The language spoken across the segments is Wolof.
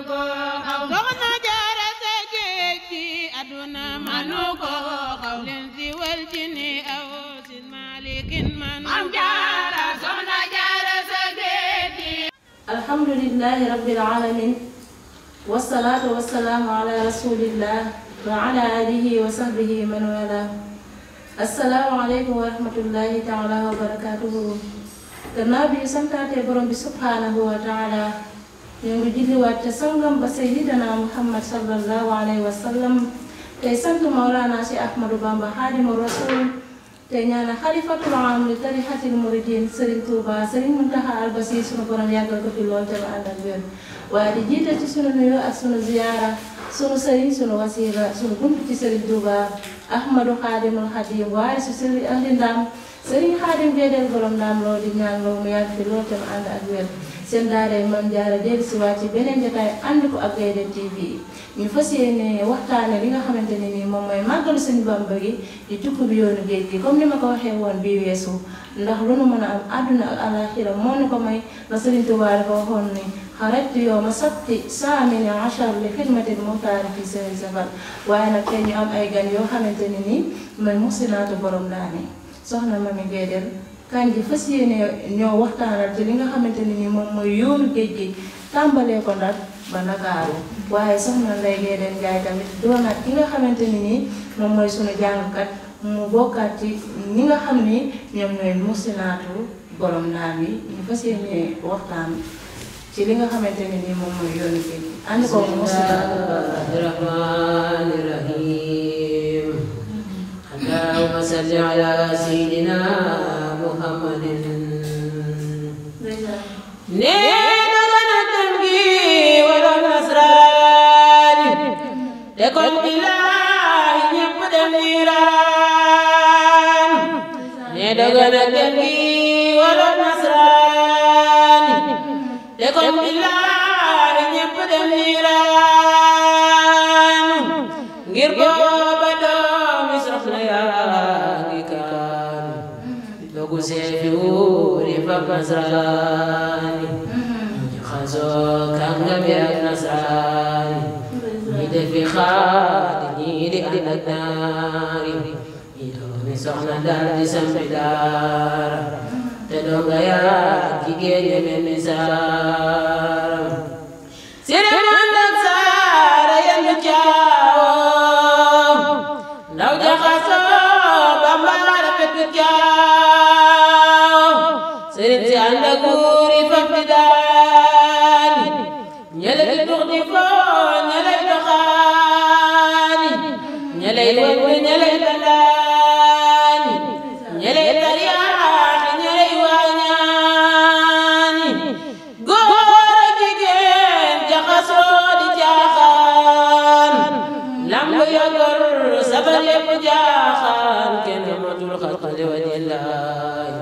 ko xaw soxna jaara sa géej gi aduna manu ko xaw leen si wal ci ni aw sin malikin manu am jaara soxna jaara sa géej gi alhamdulillahi rabbil alamin wassalatu wassalamu ala rasulillah wa ala alihi wa sahbihi man wala. Assalamu alaikum wa rahmatullahi ta'ala wa barakatuhu. Gannaaw bi santaate borom bi subhanahu wa ta'ala ñu ngi julliwaat ca sangam ba sayyidina Muhammad sallallahu alayhi wa sallam tey sant Mawlana si Ahmadu Bamba Xaadimu Rasul tey ñaanal xalifatul aam li tarixatil muridin Serigne Touba Serigne Mountakha Al Bassir sunu borom yàggal ko fi lool te mu ànd ak wér waaye di jiite ci sunu nuyoo ak sunu ziyaara sunu Serigne sunu wasiila sunu bunt ci Serigne Touba Ahmadu Xaadimul Xaadim waaye su Serigne ahli Ndaam Serigne Xaadim Gédel borom Ndaam loo di ñaan loo mu yàgg fi lool te mu ànd ak wér seen daara Mame Diarra dellu si waat ci beneen jotaay ànd ko ak Gaydel TV ñu fas yéene waxtaane li nga xamante ne nii moom mooy màggalu Sëñ Bamba gi di tukki bi yoonu géej gi comme ni ma ko waxee woon bii weesu ndax lu nu mën a am àdduna ak alaxira moo nu ko may ba Sëriñ Tuubaa dafa waxoon ni xarajtu yawma sabti saamini ashar li xidmatil muxtaari fi sahri safar waaye nag tey ñu am ay gan yoo xamante ne nii mooy muxsinaatu borom daane soxna Mami Gaydel kañ ji fas yéene ñoo waxtaanal ci li nga xamante ne nii moom mooy yoonu géej gi tàmbalee ko Ndar ba Ndakaaru waaye soxna Ndeye Gaydel Ndiaye tamit doonaat ki nga xamante ne nii moom mooy sunu jàngkat mu bokkaat ci ñi nga xam ni ñoom ñooy muxsinaatu borom naam yi ñu fas yéene waxtaan ci li nga xamante ne nii moom mooy yoonu géej gi ànd ko muxsinaatu rahmaani rahiim allahumma salli ala sayyidina muhammadin te kon billahi ñépp dem niiraan ne dogana dem gi wala nasraani te kon billahi ñépp dem niiraan ngir booba doomi soxna yaa ngi kaan dogu seefi wuuri fab nasraani jaxasoo kàngam yak nasraani defi xaadi ñii di ànd ak naari ñii doomi soxna daal di sampi daara te donga yaa jigéen ñi mel ni saaram siri man ak saara yenn caawo ndaw jaxasoo Bamba rafet caawo sëriñ si ànd ak buuri fab di daani ñele di tux di foo ñele ñeley wënde ñeley dandaani ñeley tariyaaxi ñeley waañaani góor ak jigéen jaxasoo di jaaxaan lamb yogor sabar yépp jaaxaan kenn matul xalqale walillaay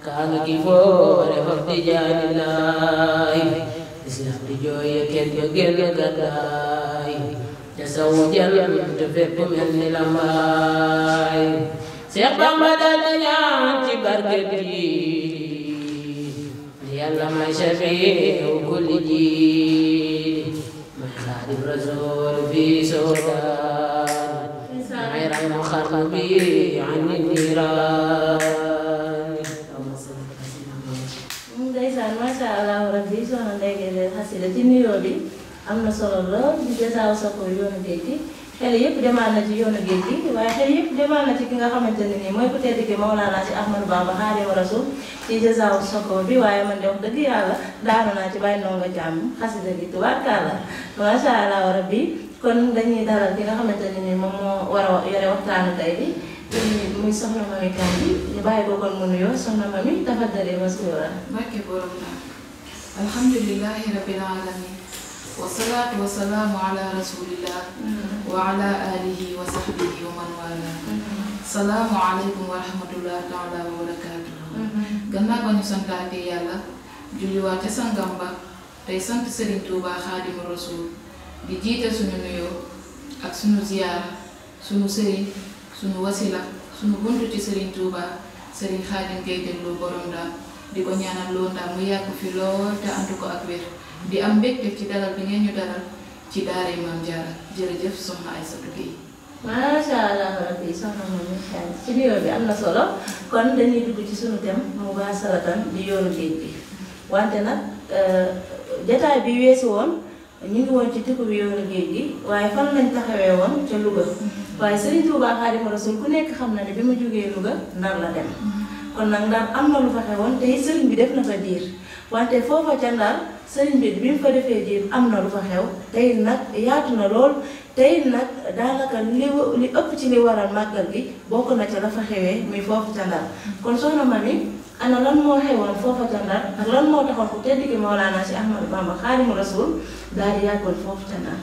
kaa nga ki foore faf di jaanillaay islam di jooye kenn yo génn gàddaay sawu jant fépp mel ni lambaay Seex Bamba dal di ñaan ci barke bi yàlla may shafii'u kulli jiil may xaadim rasul fi soodaan may ramu xarqa bi ani niiraan ndeysaan masha Allah rabbi soxna Ndeye Gaydel xasida ci nuyoo bi am na solo lool di jasaaw sa ko yoonu géej gi xel yëpp demal na ci yoonu géej gi waaye xel yëpp demal na ci ki nga xamante ne nii mooy ku tedd ki Mawlana si Ahmadu Bamba Xaadimu Rasul ci jasaaw sa ko bi waaye man de wax dëgg yàlla daanu naa ci bàyyi ndongo jàmm xasida gi tubaarkàlla masha Allah rabbi kon dañuy dalal ki nga xamante ne nii moom moo war a yore waxtaanu tey bi muy soxna Mami Kandi ñu bàyyi ko kon mu nuyoo soxna Mami tafaddali masuura barke borom na alhamdulillahi rabbil alamin wasalaatu wasalaamu ala rasulillah wa ala alihi wa sahbihi wa man wala salaamu aleykum wa rahmatullah taala wa barakatuh gannaaw ba ñu santaate yàlla julliwaate sangam ba tey sant Serigne Touba Xaadimu Rasul di jiite suñu nuyoo ak suñu ziyaara suñu sëriñ suñu wasila suñu buntu ci Serigne Touba Serigne Xaadim Gaydel Lo borom daal di ko ñaanal loo ndax mu yàgg fi lool te antu ko ak wér di am mbégte ci dalal bi ngeen ñu dalal ci daaray Maam Jaara jërëjëf soxna Aïssatou Gueye. macha allah rabbi soxna moom ci nuyoo bi am na solo kon dañuy dugg ci sunu thème mubasharatan di yoonu géej gi wante nag jataay bi weesu woon ñu ngi woon ci tukku bi yoonu géej gi waaye fan lañ taxawee woon ca Louga waaye Serigne Touba Xaadimu Rasuul ku nekk xam na ne bi ma jógee Louga Ndar la dem kon nag Ndar am na lu fa xewoon te Serigne bi def na fa diir wante foofa ca Ndar Serigne bi mu fa defee diir am na lu fa xew tey nag yaatu na lool tey nag daanaka li ëpp ci li waral màggal gi bokk na ca la fa xewee muy foofu ca Ndar kon soxna Mami ana lan moo xewoon foofa ca Ndar ak lan moo taxoon ku tedd ki Mawlana Cheikh Ahmadou Bamba Xaadimu Rasuul daal di yàggoon foofu ca Ndar.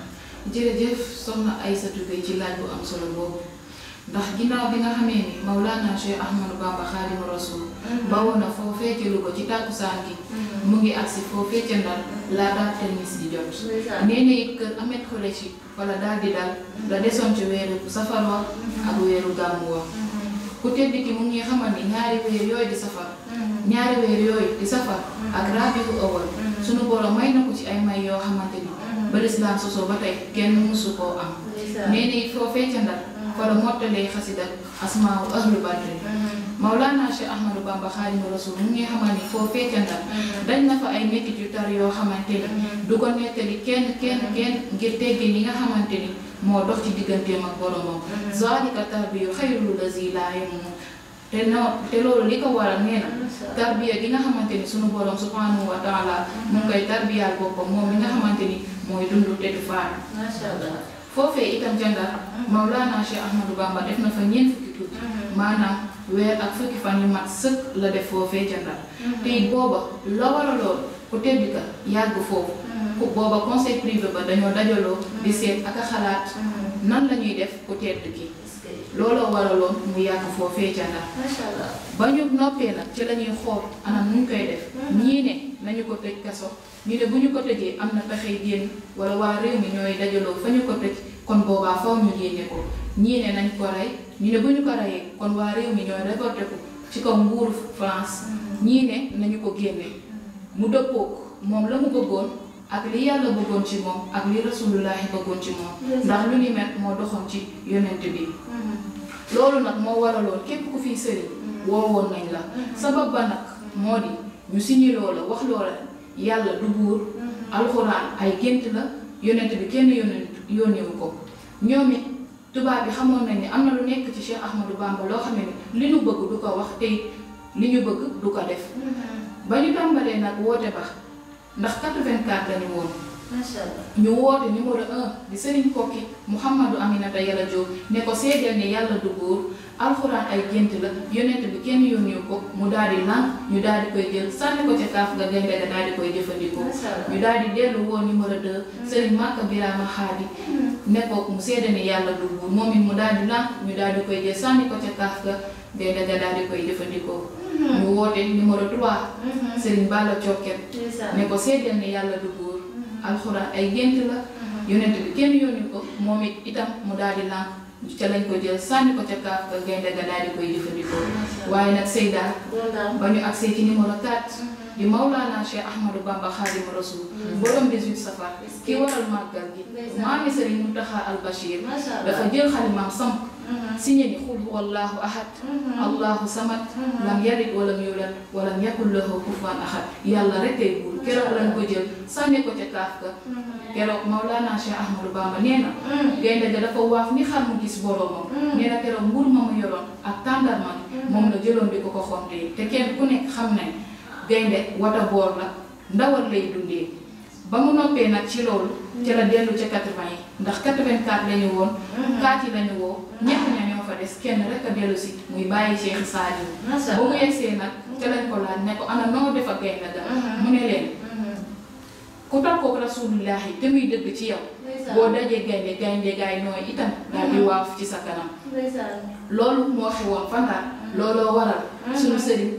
jërëjëf soxna Aïssatou Gueye ci laaj bu am solo boobu ndax ginnaaw bi nga xamee ni Mawlana Cheikh Ahmadou Bamba Xaadimu Rasuul bawoo na foofee ca Louga ci tàkkusaan gi mu ngi agsi foofee ca Ndar laata termis di jot nee na it kër Ahmed Khoureychi wala daal di dal la desoon ci weeru safar wa ak weeru gàmmu wa ku tedd ki mu ngi xamal ni ñaari weer yooyu di safar ak rabiu awal sunu borom may na ko ci ay may yoo xamante ni ba lislaam sosoo ba tey kenn mësu koo am nee na it foofee ca Ndar fa la mottalee xasida asmaawu ahlu badri Mawlana Cheikh Ahmadou Bamba Xaadimu Rasuul mu ngi xamal ni foofee ca Ndar dañ na fa ay métit yu tar yoo xamante ni du ko nettali kenn ngir teggin yi nga xamante ni moo dox ci digganteem ak boromam zalika tarbiyu xayrul lazi laa yamuut te loolu li ko waral nee na tarbiya gi nga xamante ni sunu borom subhanahu wa taala mu ngi koy tarbiyaal boppam moom mi nga xamante ni mooy dundu te du faatu. macha allah foofee itam ca Ndar Mawlana Cheikh Ahmadou Bamba def na fa ñeent fukki tuuti maanaam weer ak fukki fan yu mat sëkk la def foofee ca Ndar te it booba la waraloon ku tedd ka yàgg foofu booba conseil privé ba dañoo dajaloo di seet ak a xalaat nan la ñuy def ku tedd ki looloo waraloon mu yàgg foofee ca Ndar ba ñu noppee nag ci la ñuy xool anam nu ñu koy def ñii ne nañu ko tëj kaso ñu ne bu ñu ko tëjee am na pexey génn wala waa réew mi ñooy dajaloo fa ñu ko tëj kon boobaa faw ñu génne ko ñii ne nañ ko rey ñu ne bu ñu ko reyee kon waa réew mi ñooy révolté ko ci kaw nguuru France ñii ne nañu ko génne mu dëppook moom la mu bëggoon ak li yàlla bëggoon ci moom ak li rasulullahi bëggoon ci moom ndax lu ni mel moo doxoon ci yonent bi loolu nag moo waraloon képp ku fiy sëriñ woowoon nañ la sabab ba nag moo di ñu signé loola wax loola yàlla du buur alxuraan ay gént la yonent bi kenn yónnewu ko ñoom it tubaab bi xamoon nañ ne am na lu nekk ci Cheikh Ahmadou Bamba loo xam ne li ñu bëgg du ko wax te li ñu bëgg du ko def ba ñu tàmbalee nag woote ba ndax 84 lañu woon ñu woote numéro 1 di Serigne Kokki Mouhamadou Aminata Yàlla Jóob ne ko seedeel ne yàlla du buur alxuraan ay gént la yonent bi kenn yónnewu ko mu daal di lànk ñu daal di koy jël sànni ko ca kaaf ga gaynde ga daal di koy jëfandikoo ñu daal di dellu woo numéro 2 Serigne Màkka Birama Xaadi ne ko mu seede ne yàlla du buur moom it mu daal di lànk ñu daal di koy jël sànni ko ca kaaf ga gaynde ga daal di koy jëfandikoo ñu woote numéro 3 Serigne Balla Cokket ne ko seedeel ne yàlla du buur alxuraan ay gént la yonent bi kenn yónni ko moom it itam mu daal di lànk ca lañ ko jël sànni ko ca kaaf ga gaynde ga daal di koy jëfandikoo waaye nag Seyda ba ñu agsee ci numéro 4 di Mawlana Cheikh Ahmadou Bamba Xaadimu Rasuul borom 18 safar ki waral màggal gi maami Serigne Mountakha Al Bachir dafa jël xalimaam samp signé ni xul wallahu ahad allahu samad lam yalid walam yulad walam yakul lahu kufuwan ahad yàlla rek ay buur keroog lañ ko jël sànni ko ca kaaf ga keroog Mawlana Cheikh Ahmadou Bamba nee na gaynde ga dafa waaf ni xar mu gis boromam nee na keroog nguur ma mu yoroon ak tàndarma moom la jëloon di ko ko xontee te kenn ku nekk xam nañ gaynde wata boor la ndawal lay dundee ba mu noppee nag ci loolu ci la dellu ca 80 yi ndax 84 lañu woon 4 yi lañu woo ñett ña ñoo fa des kenn rek a dellu si muy bàyyi Cheikh Sadio ba mu yegsee nag ca lañ ko laaj ne ko ana noo def ak gaynde ga mu ne leen ku takkook rasulullahi te muy dëgg ci yow boo dajee gaynde gaay nooy itam daal di waaf ci sa kanam loolu moo xewoon fa Ndar looloo waral suñu sëriñ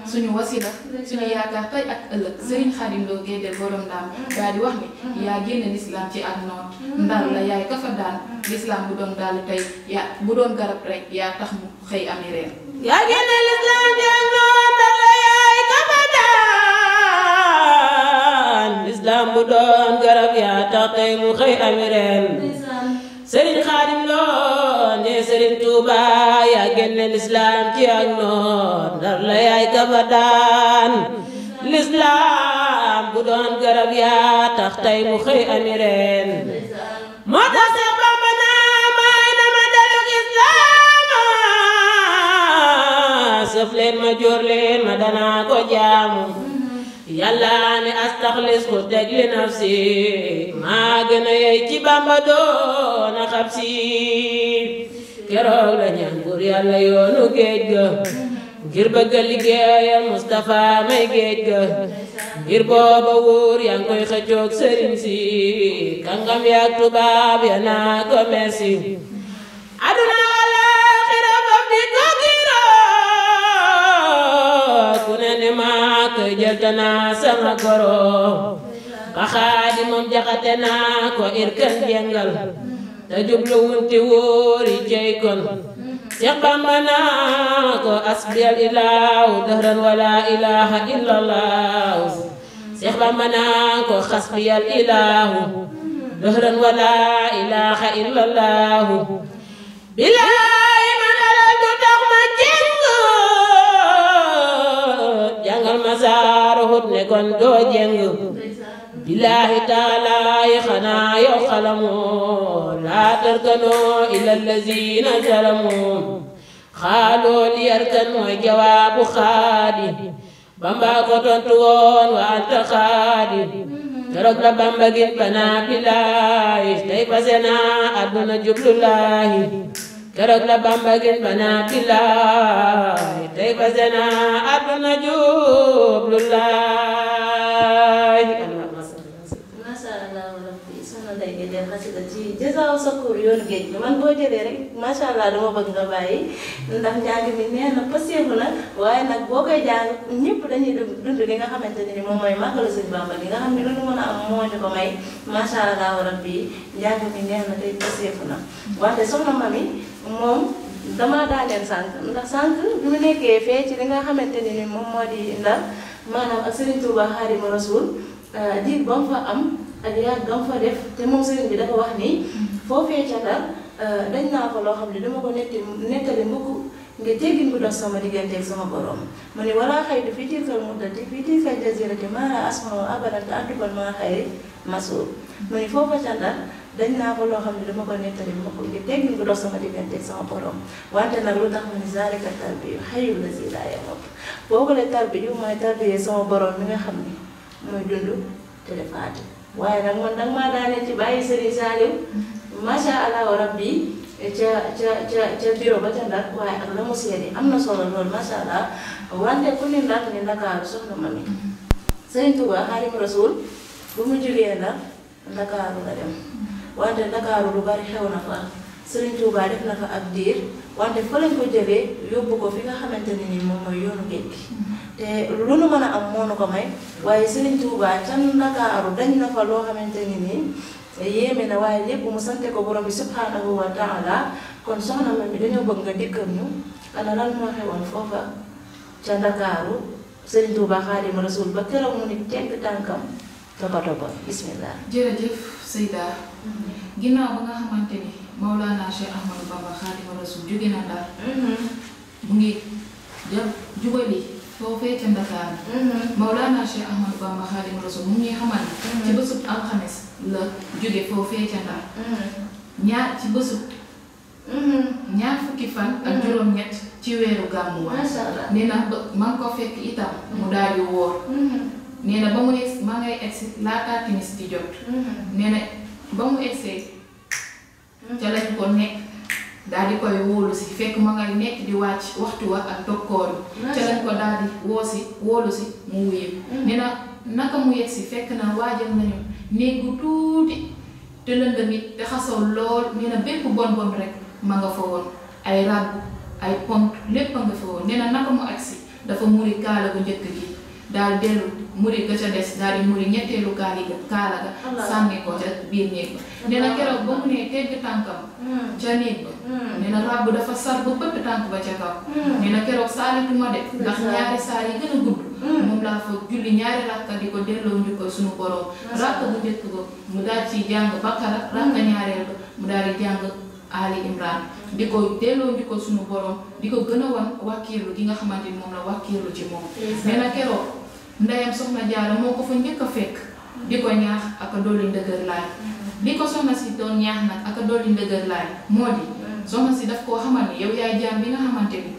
suñu wasila suñu yaakaar tey ak ëllëg Serigne Khadim Lo Guédel borom daam daal di wax ni yaa génne l'islam ci ak noot Ndar la yaay ka fa daan l'islam bu doon daal tey yaa bu doon garab rek yaa tax mu xëy ami reen yaa génne l'islam ci ak noot Ndar la yaay ka fa daan lislaam bu doon garab yaa tax tey mu xëy ami reen sëriñ Xaadim Lo ne sëriñ Tuuba yaa génne lislaam ci ak noon ndar la yaay kafa daan lislaam bu doon garab yaa tax tey mu xëy ami reen moo tax Seex Bamba naa may na ma deluk islaama sëf leen ma jóor leen ma danaa ko jaamu yàlla ne astaxlis ku teg li nafsi maa gën a yey ci Bamba doona xab si keroog la ñaan buur yàlla yoonu géej ga ngir bëgg a liggéeyal Mustafa may géej ga ngir booba wuur yaa ngi koy xëccoog sëriñ si kàngam yaak tubaab ya naa ko merci aduna alaaxira faf di ko giroo ku ne ne maa koy jël te naa sama goro ba Xaadi moom jaxate naa ko irkan jengal te jublu wunti wóori cey kon Seex Bamba naa ko asbiyal ilaahu dahran wala ilaha illallah Seex Bamba naa ko xasbiyal ilaahu dahran wala ilaha illallah bilaay man alal du tax ma jeng jàngal ma saaru hut ne kon doo jeng billahi taalaay xanaa yow xalamoo laa tarkanoo ila allazina zalamu xaaloo li yarkan mooy jawaabu Xaadi Bamba ko tontu woon wa anta Xaadi keroog la Bamba gin banaa billahi tey fase naa àdduna jublulaahi keroog la Bamba gin banaa billahi tey fase naa àdduna jublulaahi xasida ci Jazaawu Sakoor yoonu géej gi man boo jëlee rek macha allah dama bëgg nga bàyyi ndax njàng mi neex na paseefu na waaye nag boo koy jàng ñëpp dañuy dund li nga xamante ne ni moom mooy màggalu Sëñ Bamba li nga xam ne lu ñu mën a am moo ñu ko may macha allah rabbi njàng mi neex na tey paseefu na wante soxna Mami moom damaa daaneel sànq ndax sànq bi mu nekkee fee ci li nga xamante ne ni moom moo di Ndar maanaam ak Serigne Touba Xaadimu Rasuul diir ba mu fa am ak yàgg nga fa def te moom sëriñ bi dafa wax ni foofee ca Ndar dañ naa ko loo xam ne dama ko nettali mbokk nga teggin bu dox sama digganteeg sama borom mu ne wala xaytu fii tilkal muddati fii tilkal jazirati maa asma'u abadan te antubal maa xayri masuur mu ne foofa ca Ndar dañ naa ko loo xam ne dama ko nettali mbokk nga teggin bu dox sama digganteeg sama borom wante nag lu tax mu ne zaalika tarbiyu xayyul lazii laa yamuut boobu la tarbiyu mooy tarbiyee sama borom mi nga xam ne mooy dund te defaati waaye nag man danga maa daaneel ci bàyyi Serigne Saliou macha allah rabbi ca bureau ba ca Ndar waaye ak la mu seede am na solo lool macha allah wante ku ne Ndar ni Ndakaaru soxna Mami Serigne Touba Xaadimu Rasuul bu mu jógee Ndar Ndakaaru la dem wante Ndakaaru lu bari xew na fa Serigne Touba def na fa ab diir wante fa lañ ko jëlee yóbbu ko fi nga xamante ne ni moom mooy yoonu géej gi te lu nu mën a am moo nu ko may waaye Serigne Touba ca Ndakaaru dañ na fa loo xamante ni nii yéeme na waaye lépp mu sante ko borom bi subhanahu wa taala kon soxna Mami dañoo bëgg nga dikkal ñu ana lan moo xewoon foofa ca Ndakaaru Serigne Touba Xaadimu Rasuul ba keroog mu ni tegg tànkam topa bismillah. jërëjëf Seyda ginnaaw ba nga xamante ni Maulana Cheikh Ahmadou Bamba Xaadimu Rasuul jóge na Ndar mu ngi jubali foofee ca Ndakaaru Maulana Cheikh Ahmadou Bamba Xaadimu Rasuul mu ngi xamal ci bésub alxames la jóge foofee ca Ndar ci bésub ñaar fukki fan ak juróom-ñett ci weeru gàmmu wa nee na ma ngi ko fekk itam mu daal di wóor nee na ba mu egg ma ngay egsi laataa timis di jot nee na ba mu egsee ca lañ ko nekk daal di koy wóolu si fekk ma ngay nekk di wàcc waxtu wa ak tokkoor ca lañ ko daal di wóolu si mu wuyu nee na naka mu yegg si fekk na waajal nañu néeg bu tuuti te lëndëm it te xasaw lool nee na bépp bon rek ma nga fa woon ay ràbb ay pont lépp a nga fa woon nee na naka mu agsi dafa muri kaala gu njëkk gi daal dellu muri ga ca des daal di muri ñetteelu kaala ga sànni ko ca biir néeg ba nee na keroog ba mu nee tegg tànkam ca néeg ba nee na ràbb dafa sar ba bëtt tànk ba ca kaw nee na keroog saalituma de ndax ñaari saar yi gën a gudd moom laa fa julli ñaari rakka di ko delloo njukkal suñu borom rakka bu njëkk ba mu daal ci jàng Bakara rakka ñaareel ba mu daal di jàng Ali Imran di ko delloo njukkal suñu borom di ko gën a wan wàkkiirlu gi nga xamante ni moom la wàkkiirlu ci moom nee na keroog ndeyam soxna Jaara moo ko fa njëkk a fekk di ko ñaax ak a dolli ndëgër laay li ko soxna si doon ñaax nag ak a dolli ndëgër laay moo di soxna si daf koo xamal ni yow yaay jaam bi nga xamante ni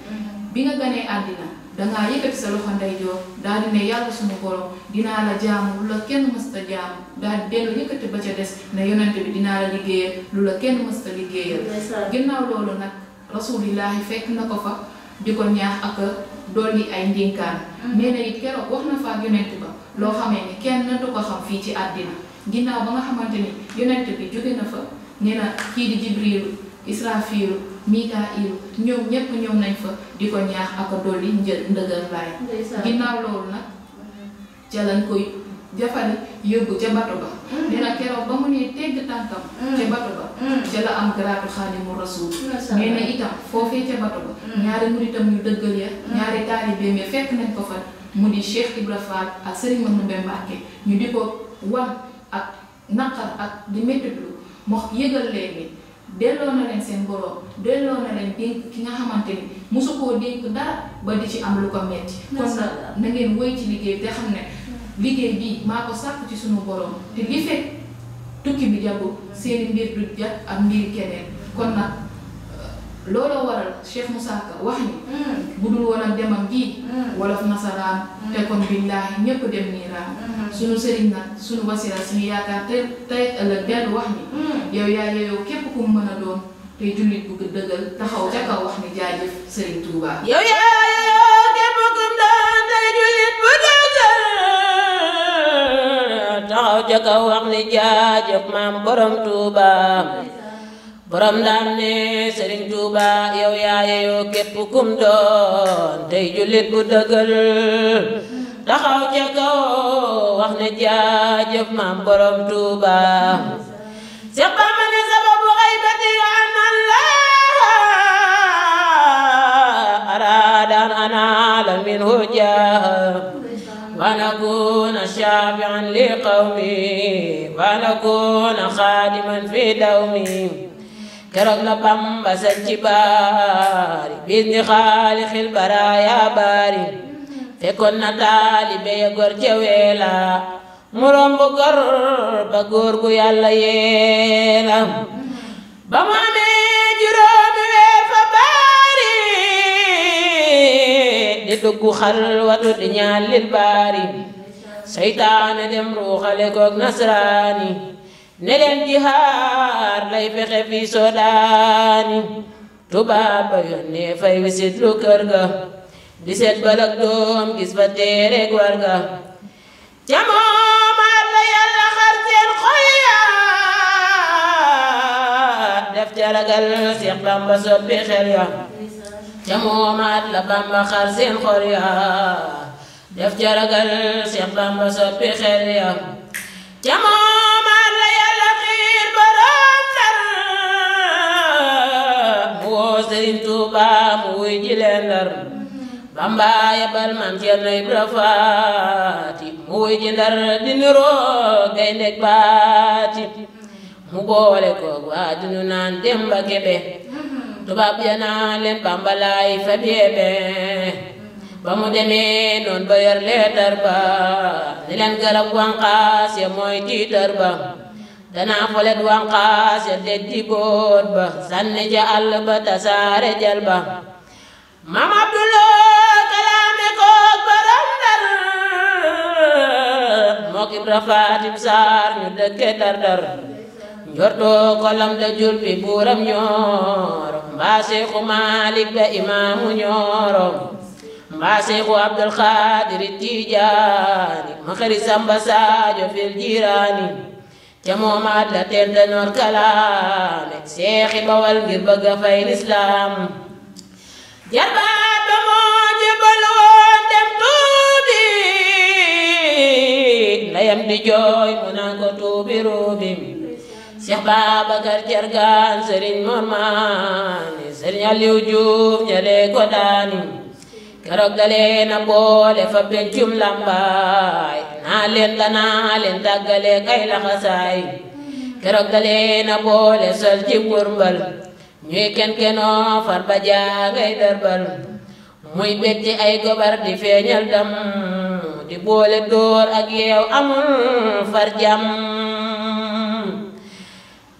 bi nga ganee àddina dangaa yëkkati sa loxo ndeyjoor daal di ne yàlla suñu borom dinaa la jaamu lu la kenn mësta jaamu daal di dellu yëkkati ba ca des ne yonente bi dinaa la liggéeyal lu la kenn mësta liggéeyal ginnaaw loolu nag rasulillahi fekk na ko fa di ko ñaax ak dolli ay ndénkaan nee na it keroog wax na fa ak yonent ba loo xamee ni kenn du ko xam fii ci àddina ginnaaw ba nga xamante ni yonent bi jóge na fa nee na kii di Jibrilu Israfilu Mikaa'ilu ñoom ñépp ñëw nañ fa di ko ñaax ak dolli ndëgër laay ginnaaw loolu nag ca lañ koy jafale yóbbu ca bato ba nee na keroog ba mu ne tegg tànkam ca bato ba ca la am garaatu Xaadimu Rasuul nee na itam foofee ca bato ba ñaari muritam yu dëggal ya ñaari taalibeem ya fekk nañ ko fa mu di Cheikh Ibra Fall ak Serigne Manoumbe Mbacke ñu di ko wan ak naqar ak di méttitlu moo yëgal leen ni delloo na leen seen borom delloo na leen dénk ki nga xamante ni mosu koo dénk dara ba di ci am lu ko metti kon nag na ngeen wéy ci liggéey te xam ne liggéey bii maa ko sàkk ci sunu borom te li fekk tukki bi jagu seeni mbir du jat ak mbir keneen kon nag looloo waral Cheikh Moussa Ka wax ni bu dul woon ak demam gi wolof nasaraan te kon billaahi ñépp dem nii raam sunu sëriñ nag sunu wasila suñu yaakaar tey ëllëg dellu wax ni yow yaa yow képp ku mën a doon tey jullit bu dëggal taxaw ca kaw wax ni jaajëf Sëriñ Tuuba yow yaa yow képp ku doon tey jullit bu dëggal taxaw ca kaw wax ni jaajëf maam borom Tuuba borom daan ne Sëriñ Tuuba yow yaa yow képp kum doon tey jullit bu dëggal taxaw ca kaw wax ne jaajëf maam borom Tuuba Seex Bamba ne sababu xaybati an Allah araada an anaala minhu jaaha wa nakuna shaafi'an li qawmi wa nakuna xaadiman fi dawmi keroog la Bamba sanci baari bisni xaalixil baraaya baari fekkoon na taalibe ya gor ca weela mu romb gor ba góor gu yàlla yeela ba mu amee juróomi weer fa baari di dugg xalwatu di ñaan lil baari seytaane dem ruuxale koog nasraani ne leen jihaar lay fexe fi Sodaani tubaab ba yónnee fay wisit lu kër ga di seet balak doom gis fa téere war ga ca moomaat la yàlla xar seen xol ya def ca ragal Seex Bamba soppi xel ya ca moomaat la Bamba xar seen xol ya def ca ragal Seex Bamba soppi xel ya ca moomaat la yàlla xiir borom Ndar mu woo Sëriñ Tuuba mu wuy ji leen Ndar Bamba yabal maam Cerno Ibra Faati mu wuy ji Ndar di niroo gaynde baati mu boole koog waa dinu naan Demba Kebe tubaab ya naan leen Bamba laay fa beebe ba mu demee noon ba yor leetar ba ni leen garab wanqaas ya mooy tiitar ba danaa folet wanqaas ya deddi boot ba sànni ca àll ba tasaare jal ba Maam Abdullah kalaame koog borom Ndar mook Ibra Fatim Saar ñu dëkke Dar-Dar njortoo kolam da jul bi buuram Ñooro mbaa Seexu Maalik ba imaamu Ñooro mbaa Seexu Abdul Xaadir Tijaani ma xëri Samba Saajo fil jiiraani ca moomaat la tenta noor kalaame Seexi Bawal ngir bëgga fay lislaam jarbaat ba moo jébal woon dem tuubi ndeyam di jooy mu naan ko tuubi ruubi Seex Babakar Jargaan Sëriñ Mor Maani Sëriñ Aliw Juuf ñalee ko daani keroog da leen a boole fa pencum lambaay naa leen danaa leen tàggaleeg ay laxasaay keroog da leen a boole sol ci wërmbal ñuy kenkenoo far ba jaagay dërbal muy bég ci ay gobar di feeñal dam di boole dóor ak yeew amul far jam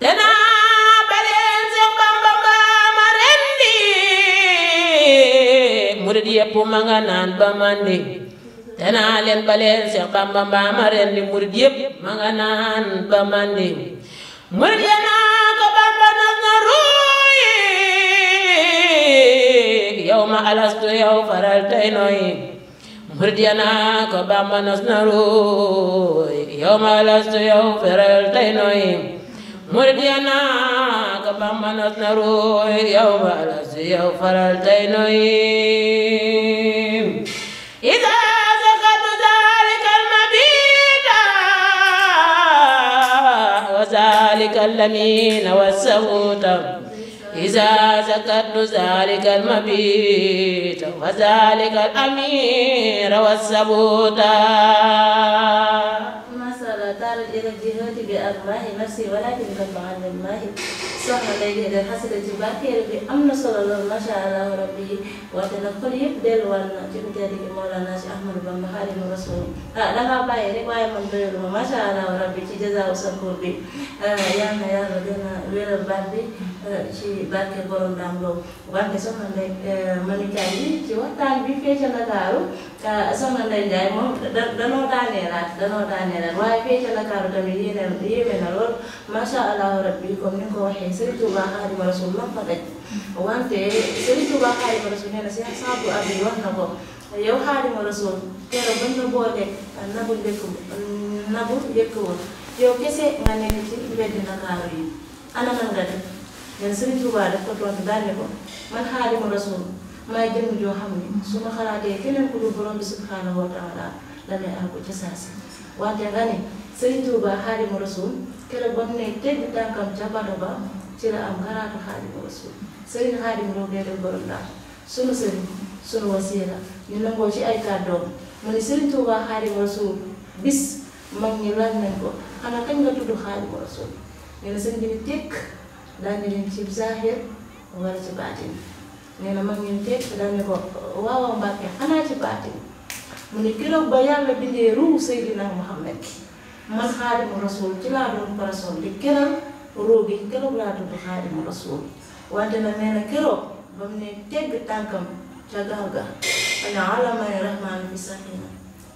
te naa baleen Seex Bamba ma rendi murid yépp ma nga naan ba mandi te naa leen baleen Seex Bamba ma rendi murid yépp ma nga naan ba mandi murid ya naa ko Bamba nas na ruuy yow ma alastu yow faral tey nooy murid ya naa ko Bamba nas na ruuy yow ma alastu yow faral tey nooy murid ya naa ko Bamba nas na ruuy yow ma alastu yow faral tey nooy ذلك اللمين والسبوت إذا ذكرت ذلك المبيت وذلك الأمير والسبوت ما صار دار إلى الجهات بأرواح نفسي ولكن لما عن الماء soxna Ndeye Gueye xasida ci barkeelu bi am na solo lool macha allah rabbi wante nag xol yëpp delluwaat na ci ku tedd gi Mawlana si Ahmadou Bamba Xaadimu Rasuul dangaa bàyyi rek waaye man doyul ma macha allah rabbi ci jazaawu sakoor bi yal na yàlla gën a wéral baat bi ci barke borom daam loolu wante soxna Ndeye manikaay yi ci waxtaan bi fee ca Ndakaaru soxna Ndeye Ndiaye moom danoo daaneelaat waaye fee ca Ndakaaru tamit yéeme na lool macha allah rabbi comme ni nga ko waxee Serigne Touba Xaadimu Rasuul man fa daj wante Serigne Touba Xaadimu Rasuul nee na si Saadu Abi wax na ko yow Xaadimu Rasuul keroog bañ la boole nagu njëkkwul yow kese nga nekk ci mbeddi Ndakaaru yi ana nan nga def nee na Serigne Touba daf ko tontu daal ne ko man Xaadimu Rasuul maay jëmm joo xam ni su ma xalaatee keneen ku dul borom bi subhaanahu wa taala damay àggu ca saasi wante nga ne Serigne Touba Xaadimu Rasuul keroog ba mu ne tegg tànkam ca bato ba ci la am garaatu Xaadimu Rasuul Serigne Xaadim Lo Gaydel borom daal sunu sëriñ sunu wasiila ñu nangoo ci ay kàddoom mu ne Serigne Touba Xaadimu Rasuul bis mag ñi laaj nañ ko xanaa kañ nga tudd Xaadimu Rasuul nee na sëriñ bi ni tekk daal di leen ci zaahir wala ci baatin nee na mag ñi tekk daal ne ko waaw Mbàkke xanaa ci baatin mu ne keroog ba yàlla bindee ruuhu Seydina Muhammad man Xaadimu Rasuul ci laa doon parasool di keral ruu gi keroog laa tudd Xaadimu Rasuul wante nag nee na keroog ba mu ne tegg tànkam ca gaal ga ana alamani rahmaani fi safina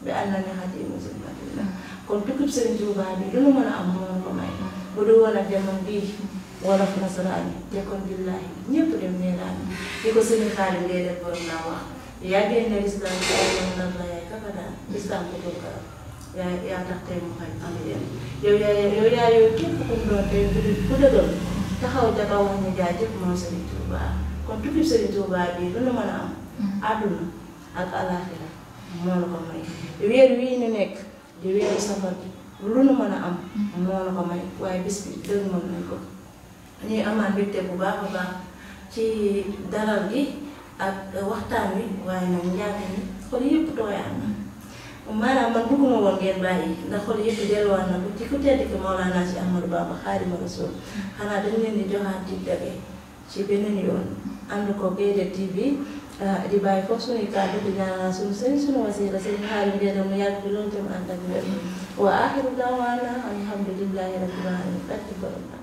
bi annani xadimu zimmatillah kon tukkib Sëriñ Tuubaa bi lu nu mën a am moo ko may bu du woon ak jamono bii wolof nasaraani te kon billaahi ñëpp dem neelaani di ko Sëriñ Xaadim Gaydel borom naa wax yaa génne lislaam ci ay yoon nan la yaay kaka daan lislaam ko dul karam yaa tax tey mu xaj am leen yow yaa képp ku mu doon tey ku dëggal taxaw ca kaw wax ñu jaajëf moom Serigne Touba kon tukkib Serigne Touba bii lu nu mën a am àdduna ak alaaxira moo la ko may weer wii ñu nekk di weeru safar bi lu nu mën a am moo la ko may waaye bis bi dëgg mën nañ ko ñuy amaat mbégte bu baax a baax ci dalal gi ak waxtaan wi waaye nag njàng mi xol yëpp tooyaan na maanaam man bëgguma woon ngeen bàyyi ndax xol yëpp delluwaat na ci ku tedd ki Mawlana si Ahmadou Bamba Xaadimu Rasuul xanaa dañ leen di joxaat ci dage ci beneen yoon ànd ko Gaydel TV di bàyyi foofu suñuy kàddu di ñaanal suñu sëriñ suñu wasiila Sëriñ Xaadim Gaydel mu yàgg bi loolu tam ànd ak wér wa aaxiru daawaana alhamdulillahi rabbil aalamiin